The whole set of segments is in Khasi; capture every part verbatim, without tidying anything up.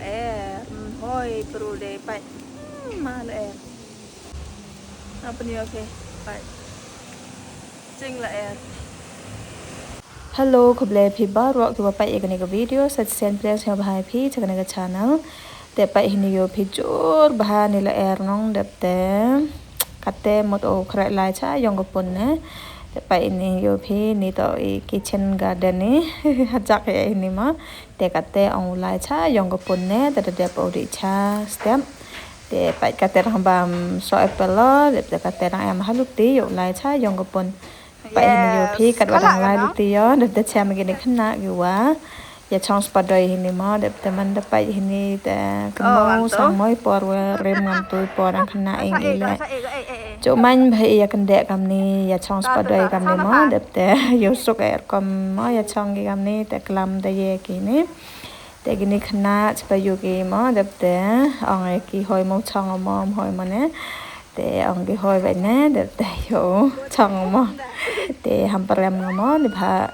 Er, hoi pru de pait. Hmm, ma la er. Apa ni, okay, pait. Jing la er. Hello, khublei phi baroh kiba peit ïa kane ka video. Sa shisien pdiang sngewbha ïa phi sha kane ka channel. Te peit hini ïoh phi jur bha ni la er nong dep te. Kate mut u khreh lai cha ïong ka pun ne. Te peit hini ïoh phi ni to i kitchen garden ni. Hajak ïa hini ma. Te kate ong u lai cha ïong ka pun ne. Te da dep u dih cha step. Te peit kate dang bam so apple lo. Dep te kate dang em ha luti ïoh u lai cha ïong ka pun. Peit hini ïoh phi katwa dang lai luti ïoh. Dep te chem kine khynnah kiwa ïa chong spadoi hini mo, dep te man da peit hini te kynmaw sang mo i por wa rim ngam tu i por dang khynnah ing i leh. Ju main bha i ïa kyndeh kamni, ïa chong spadoi kamni mo, dep te ïoh suk eh rukom mo, ïa chong ki kamni te klam te ïa kini. Te kini khynnah chpa ïoh ki mo, dep te ong eh ki hoi mo chong mo, hoi mo ne. Te ong ki hoi bha ne, dep te ïoh chong mo. Te ham parem nga mo, ni bha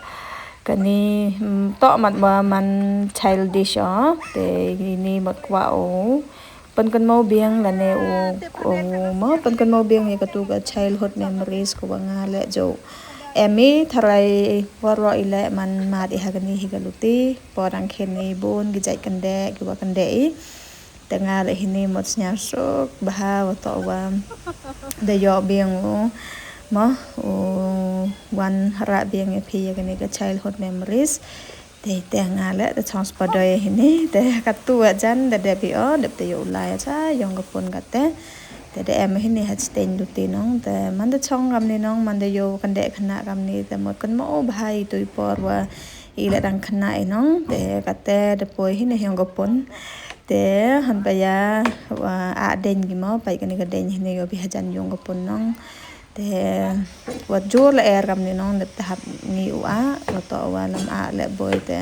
kani, mm, to mat ba man childish o. Te ini mot kwah o. Pynkan mo biang lane u, u mo, pynkan mo biang ïa katu ka childhood memories ko ba nga leh jo. Emi tharai waroh i leh man mad i ha kani hi ka luti. Por dang khen i bun ki jait kyndeh, ki wa kyndeh i. Te nga leh hini mot sñiaw suk bha wa toh wa da ïoh biang u mo u wan rah biang ïa phi ïa kani ka childhood memories. Te te nga leh te chong spadoi hini te katu wa jan da dep i o dep te ïoh u lai cha ïong ka pun kate. Te da em hini ha chiteng luti nong te man da chong kamni nong man da ïoh kyndeh khynnah kamni te mot kynmaw bha i tu i por wa i leh dang khynnah i nong te kate da poi hini ïong ka pun. Te han pa ïa wa a deng ki mo peit kani ka deng hini ïoh phi hajan ïong ka pun nong. Te wat jur la er kamni nong dep te hap ngi u a wa to wa lam a leh boi te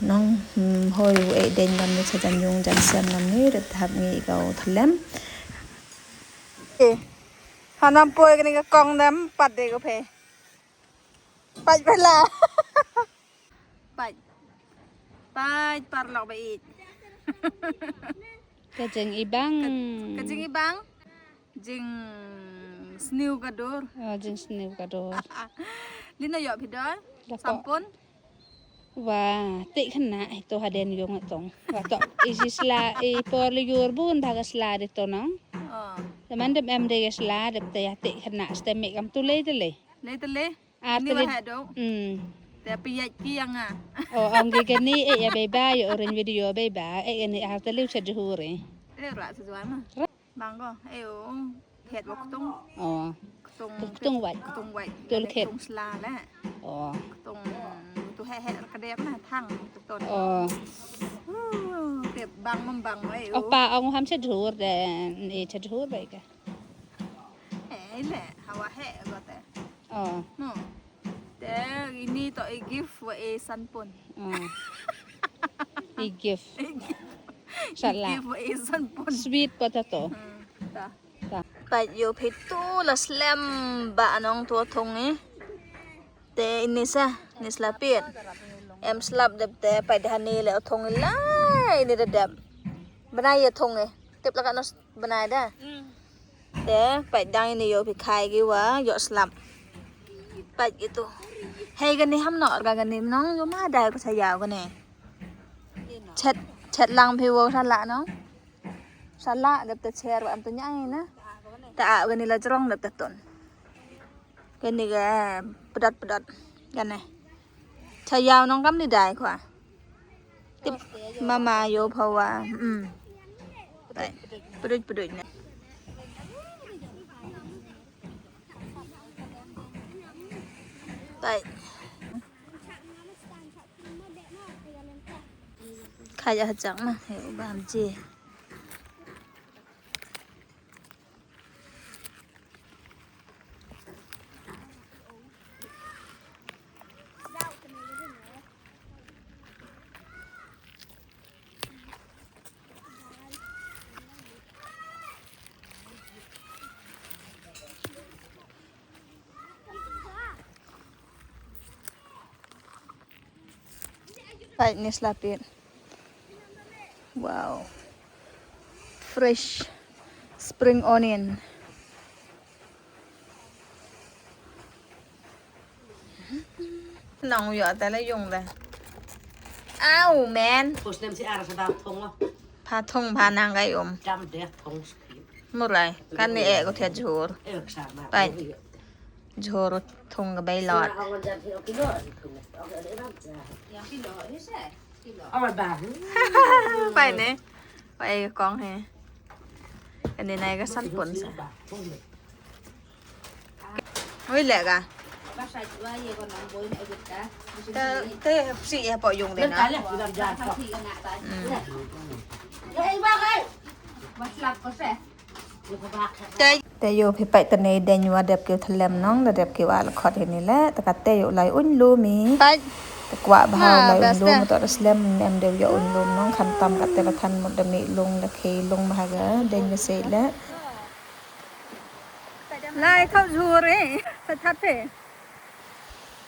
nong, hmm, hoi u e deng kamni cha jan ïong jan sem kamni dep te hap ngi ka u thlem. Eh, hanam poi kani ka kong dam pat de ko phe. Pait bala. Pait. Pait parlok ba it. Ka jing ibang. Ka, ka jing ibang. Jing sniw ka dur. Oh, jing sniw ka dur. Lino ïoh phi doi. Sampun. Wa te khynnah ito haden ïong tong. Wa to isi sla i por li ïur bun bha ka sla de to nong. Oh. Teman dem em de ka sla de te ya te khynnah stem me kam tu le te le. Le te le. Ar te le. Hmm. Te pi yat ki yang a. Oh, ong ki kani e ya beba yo orange video beba e ni ar te le u chadhur e. Le ra se jwa ma. Bang ko, eh, oh, het wa ktung. Oh. Ktung, ktung wait. Ktung wait. Tul khet. Ktung sla le. Oh. Ktung tu he he ka dep na thang tu ton. Oh. Uh, te bang mem bang wei. Oh, pa ong ham chadhur de, ni chadhur bai ka. Eh, le, hawa he ko te. Oh. No. Te ini to i gift wa i sanpun. Oh. I gift. Sala. I gift wa i sanpun. Sweet potato. Hmm, ta. Ta. Pait ïoh phi tu la slem ba anong tu thung i. Te ini sa, ni slapit. Em slap dep te pait hani le thung i la ini da dep. Bnai ïa thung i. Tip la ka nos bnai da. Hmm. Te pait dang ini ïoh phi khai ki wa ïoh slap. Pait ki tu. Hei kani ham no ka kani nong ïoh ma dai ko sa ïaw kani. Chet, chet lang phi wa sa la nong. Sa la dep te cher wa am tu nyai na. Ta a kani la jrong dep te ton. Kani ka pedot pedot kani. Cha ïaw nong kam ni dai khwa. Tip mama ïoh phawa. Hmm. Pai. Pedut pedut ne. Pai. Kaya jang ma he u bam je. Pait ni slapit. Wow. Fresh spring onion. Nang yu ata la yung da. Au, man. Pus nem si ara sa ba thong lo. Pha thong pha nang kai um. Jam deh thong speed. Murai. Kan ni eh ko thiat jhur. Eh, sa ma. Pai. Jhur thong ka bai lot. Yang pilo ni se. Pilo. Amat ba. Pai ne. Pai kong he. Kan ni nai ka san pun sa. Ui le ka. Te te si ya po yung de na. Te te yo phi pai te ne den wa dep ki thlem nong da dep ki wa la khot ni le te ka te yo lai un lu mi. Pai. Te kwa ba ha lai un lu mi to da slem em de yo un lu nong khan tam ka te ba than mut da mi lung da khi lung ba ha ga den ga se le. Lai thau jhur eh. Sa that phe.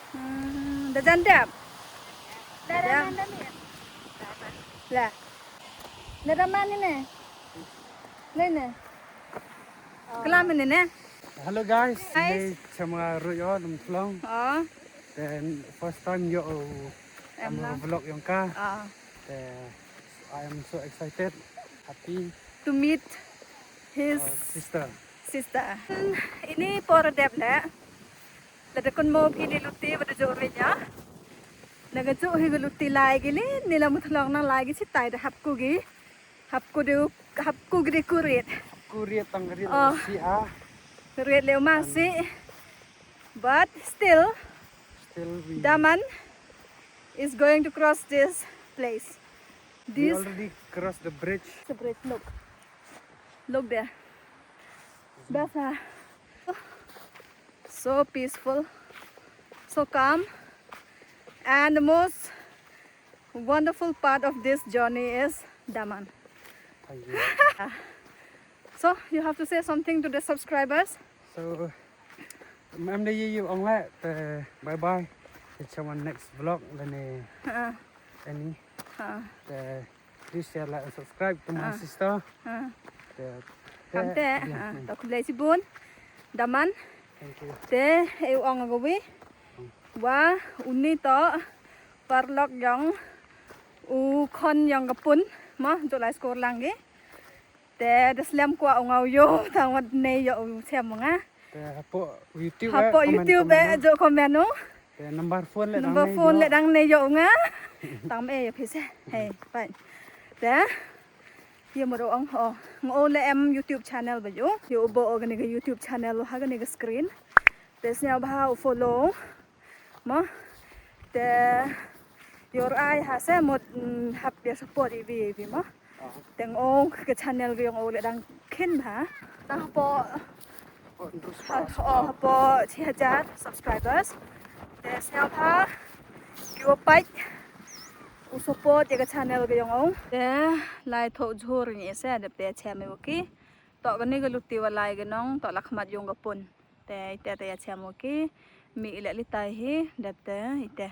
Hmm, da jan dep. Da jan. La. Da da man ni ne. Ne ne. Kelam ni ne. Hello guys. Guys. Ni chama Royo Lumtlong. Oh. Then first time yo am vlog yong ka. Ah. Then I am so excited, happy to meet his sister. Sister. Ini por dep le. Lada kun mo phi ni luti bada jor nya. Naga ju hi luti lai gi ni ni la mutlong na lai gi chitai da hap ku gi. Hap ku du hap ku gi de kurit. Kurit tang rit si a. Kurit le ma si. But still, still we Daman is going to cross this place. We this already crossed the bridge. The bridge, look. Look there. That's a, so peaceful, so calm. And the most wonderful part of this journey is Daman. Thank you. So, you have to say something to the subscribers? So, em de yu ong le te bye bye. Te chama next vlog le ne. Ha. Any. Ha. Te please share, like and subscribe to my sister. Ha. Te. Kam te. To khublei chibun. Daman. Thank you. Te e ong ga wi. Wa uni to parlok yong u khon yong ka pun ma jo lai skor lang gi. Te da slem kwah u nga u yo tang wat ne yo u chem nga. Te hapo YouTube hapo YouTube eh jo comment u. Te number phone le number phone le dang ne yo nga. Tang me yo phi se. Hey, fine. Te ye mo ro ong ho. Ngo le em YouTube channel ba yo. Yo bo o ga ne ga YouTube channel ha ga ne ga screen. Te snya ba u follow. Mo te yor ai ha se mo hap ya support ivi ivi mo. Teng o ka channel ga yong o le dang khin bha. Tang hapo hapo chi hajar subscribers. Te snya bha ki wa pait u support ya ka channel ga yong o. Te lai tho jhur ni se dep te chem wa ki. To ga ni ga luti wa lai ga nong to la khmat yong ga pun. Te ite te ya chem wa ki mi ile li tai hi dep te ite.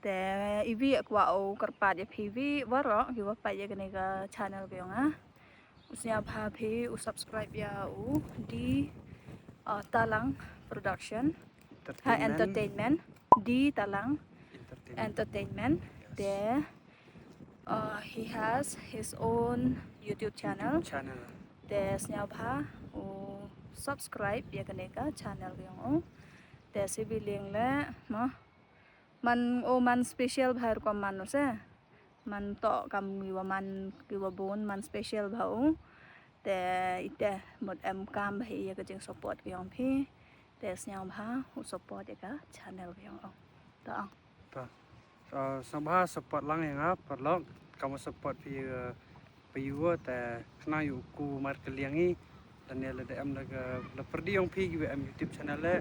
Te ivi ya kwah u kyrpad ya phi vi waro ki wa pait ya kane ka channel ka yong a. U snya bha phi u subscribe ya u di uh, Talang Production. Ha entertainment. Di Talang Entertainment. Entertainment. Yes. Te uh, he has his own YouTube channel. YouTube channel. Te snya bha u subscribe ya kane ka channel ka yong u. Te si bi ling le ma man o man special bha rukom man u se. Man to kam ki wa man ki wa bun man special bha u. Te ite mut em kam bha ya ka jing support ka yong phi. Te snya bha u support ya ka channel ka yong u. To ong. To. Uh, sngewbha support lang ïa nga paralok, kam support phi uh, phi uh te khnang ïa u ku mar ka liang i. Lane lada em da ka la pyrdi ong phi ki em YouTube channel le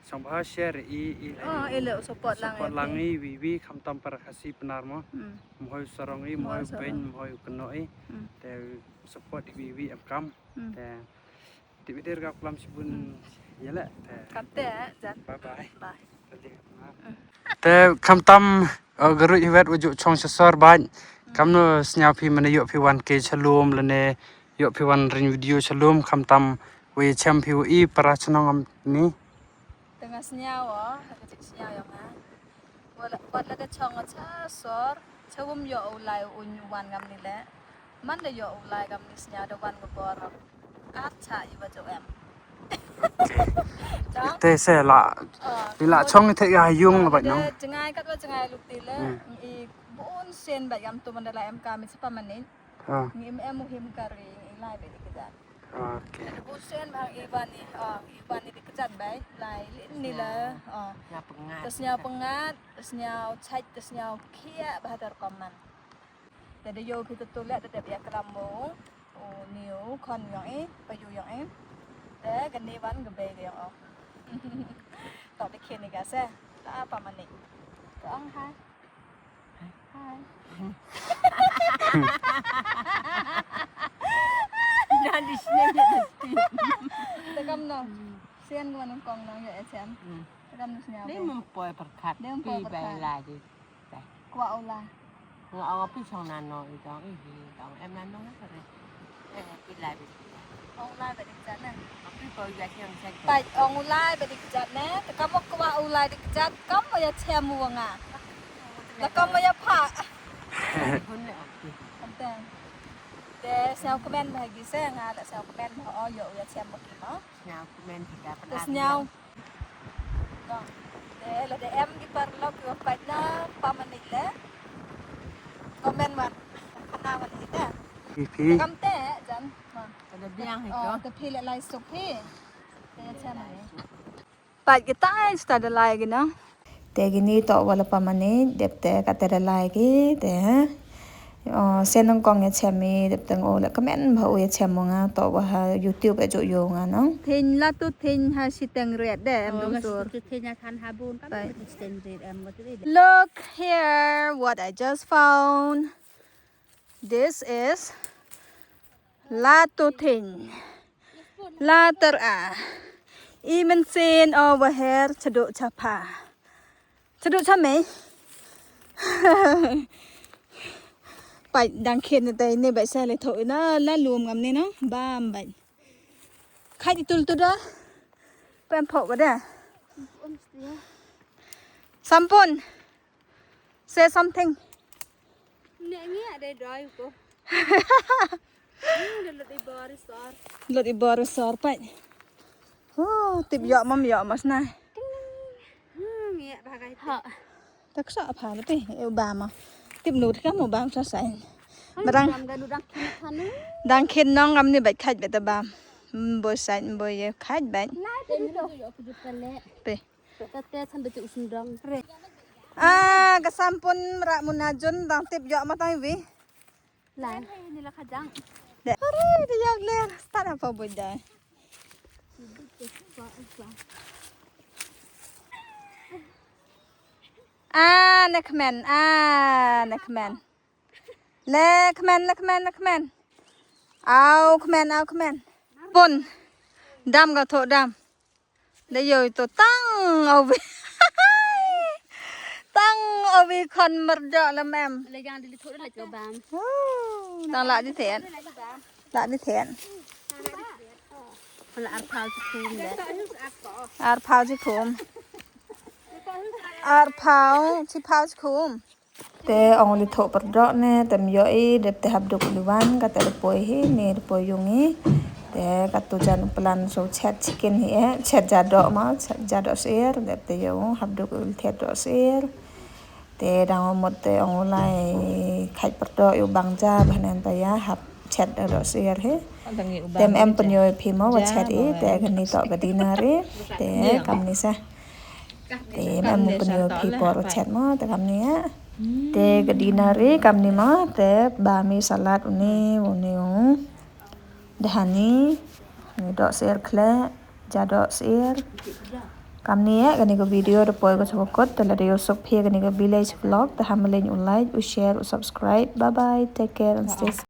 sngewbha share i i. Oh, i le support lang support lang i wi wi khamtam para Khasi Pnar mo. Mhoi sarong i, mhoi ben, mhoi kno i. Te support i wi wi em kam. Te Ti bidir ka klam sibun yele. Kate jan. Bye bye. Bye. Te khamtam garuj hiwet wajud chong sesor baj. Kamno sñiaw phi mynne ïoh phi wan kiew shalom lane ïoh phi wan ring video shalom khamtam u ïa chem phi u i para chnong am ni. Te nga sñiaw o, ha ka jing sñiaw ïong nga. Wat la, wat la da chong nga cha sor, cha wym ïoh u lai u ñu wan ngam ni le. Man da ïoh u lai ngam ni sñiaw da wan nga bor. Ar cha i wa jo em. Te se la. Li la chong te ya yung ba no. Jngai kat wa jngai luk ti le. I bun sen ba yam tu man da la em ka mi sepa manit. Ngi em em u him kari ngi lai be di kejat. Okay. Te bun sen ba i bani, i bani di kejat bai lai li ni la. Nga pengat. Te sñiaw pengat, te sñiaw chait, te sñiaw khia ba hadar koman. Te da ïoh phi tu tu le te dep ïa klam mo. U niu khon yong i, pa yu yong i. Te kani wan ka bei ka yong o. Tok de khin ni ka se. Ta pa mani. Ka ong hai. Hai. Dah di sini je. Te kam no. Sian ka man kong no ïa chem. Te kam no sñiaw. Dei mem poi perkat. Dei mem poi perkat. Bai lai di. Kwah u lai. Nga ong phi chong nano i dong i hi dong em nano nga kare. Eh, phi lai bit. Ong u lai bit dik jat ne. Phi ko ya siang siang. Pait ong u lai bit dik jat ne. Te kam kwah u lai dik jat kam ya chem u nga. La kam ya pha. Hun ne ong phi. Ante. Te sñiaw kmen ba gi se nga la sñiaw kmen ba o yo ya chem ba ki no. Sñiaw kmen kita. Te sñiaw. No. Te la de em ki paralok ki wa pait na pa mani le. Komen wan. Khana wan ita. Pi pi. Kam te jan. Ma. Te biang hi ko. Te phi le lai suk phi. Te chan ni. Pait ki tai sta de lai ki no. Te kini to wa la pa mani dep te ka te de lai ki te. O, sen nong kong ya chem i dep teng o la kmen ba u ya chem nga to wa ha YouTube e jo yo nga no. Thing la tu thing ha siteng red de em dong sur. Tu thing ya than ha bun kam tu siteng red em wa tu. Look here what I just found. This is la tu thing. La ter a. I men sen over here chadu chapa. Chadu cha me. Pai dang khin te ne bai sa le tho na la lum ngam ne no. Bam bai. Khai di tul tu da. Pem pho ka da. Sampun. Say something. Ne ngi ade doi ko. Lut i bor sor. Lut i bor sor pai. Oh, tip yok mam yok mas na. Ngi ba kai. Ha. Tak sa apa le pe. E ba ma. Tip nu ka mo bang sa sai. Barang. Dang khin nong am ni bai khaj bai ta bam. Bo sai bo ye khaj bai. Pe. Ah, ka sampun ra mun ajun dang tip yok ma tai wi. Lai. Ni la khajang. De. Are de yok le start apa boy dai. Ah, ne kmen. Ah, ne kmen. Le kmen, le kmen, le kmen. Au kmen, au kmen. Pun. Dam ka tho dam. Da yoi to tang ovi. Tang ovi khon merdok lem em. Le jang di litho le to bam. Tang la di then. La di then. La ar pau chi khum le. Ar pau chi khum. Ar pau chi pau chi khum. Te ong li tho perdok ne tem yo i dep te hap duk li wan kata de poi hi ne de poi yung i. Te katu jan plan so chet chicken hi e chet jadok ma chet jadok sir dep te yo hap duk li thet dok sir. Te dang mot te ong lai khaj perdok yo bang ja banen ta ya hap chet dok sir hi. Tem em pen yo phi mo wa chet i te kani tok ka dinner i te kam ni sa. Te em em pynïoh phi por chet mo te kam ni ah. Te ka dinner ri kam ni mo te ba mi salad uni uni u. Dahani ni dok sir khleh ja dok sir. Kam ni ah kani ka video da poi ka chokot te la da yo sok phi kani ka village vlog te ham leng u like u share u subscribe. Bye bye, take care and stay safe.